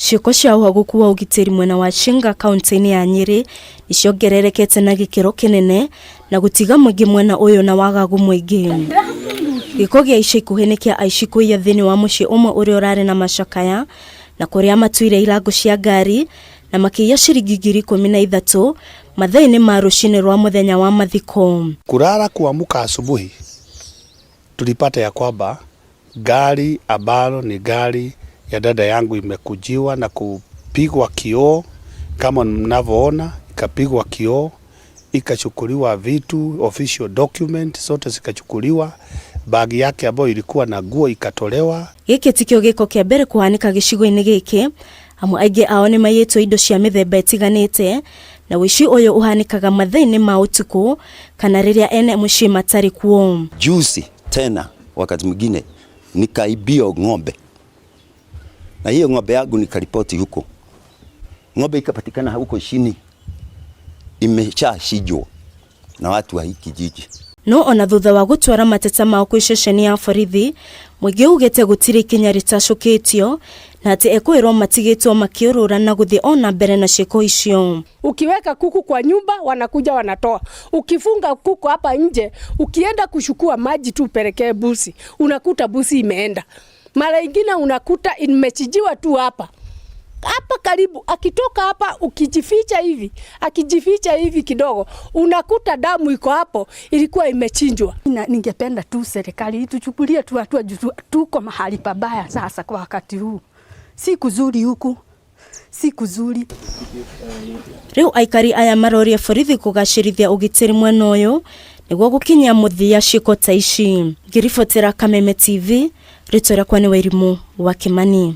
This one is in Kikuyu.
Ciĩko cia ũhagũku wa ũgitĩri mwena wa Shinga kaunti-inĩ ya Nyĩrĩ nĩ ciongererekete na gĩkĩro kĩnene na gũtiga mũingĩ mwena ũyũ na wagagu mũingĩ. Gĩko gĩa ica ikuhĩ nĩ kĩa aici kũiya thĩinĩ wa mũciĩ ũmwe ũrĩa ũrarĩ na macakaya na kũrĩa matuire irango cia ngari na makĩiya ciringi 13,000 mathaa-inĩ ma rũcinĩ rwa mũthenya wa mathiko. Kulala kuamka asubuhi tulipata ya kwamba gari ambalo ni gari ya dada yangu imekujiwa na kupigwa kioo kama mnavyoona, ikapigwa kioo, ikachukuliwa vitu, official document zote zikachukuliwa, bagi yake ambayo ilikuwa na nguo ikatolewa. Gĩkĩ tikĩo gĩko kĩa mbere kũhanĩka gĩcigo-inĩ gĩkĩ, amu aingĩ ao nĩ maiyĩtwo indo cia mĩthemba ĩtiganĩte, na ũici ũyũ ũhanĩkaga mathaa-inĩ ma ũtukũ kana rĩrĩa ene mũciĩ matarĩ kuo. Juzi tena wakati mwingine nikaibio ng'ombe, na hiyo ng'ombe yangu nikaripoti huko, ng'ombe ikapatikana huko chini imeshachinjwa na watu wa hii kijiji. No ona thutha wa gũtwara mateta mao kwĩ ceceni ya borithi, mũingĩ ugĩte gũtirĩ ikinya rĩtacũkĩtio na atĩ ekũĩrwo matigĩtwo makĩũrũra na gũthiĩ ona mbere na ciĩko icio. Ukiweka kuku kwa nyumba wanakuja wanatoa. Ukifunga kuku hapa nje, ukienda kushukua maji tu upelekee busi, unakuta busi imeenda. Mara ingine unakuta imechijiwa tu hapa hapa karibu, akitoka hapa ukijificha hivi, akijificha hivi kidogo, unakuta damu iko hapo, ilikuwa imechinjwa. Na ningependa tu serikali ituchukulie tu hatua juu tuko mahali pabaya sasa kwa wakati huu, si kuzuri huku, si kuzuri. Rĩu aikari aya maroria borithi kũgacĩrithia ũgitĩri mwena ũyũ nĩguo gũkinyia mũthia ciĩko ta ici. Ngĩribotera Kameme TV, rĩtwa rĩakwa nĩ Wairimũ wa Kimani.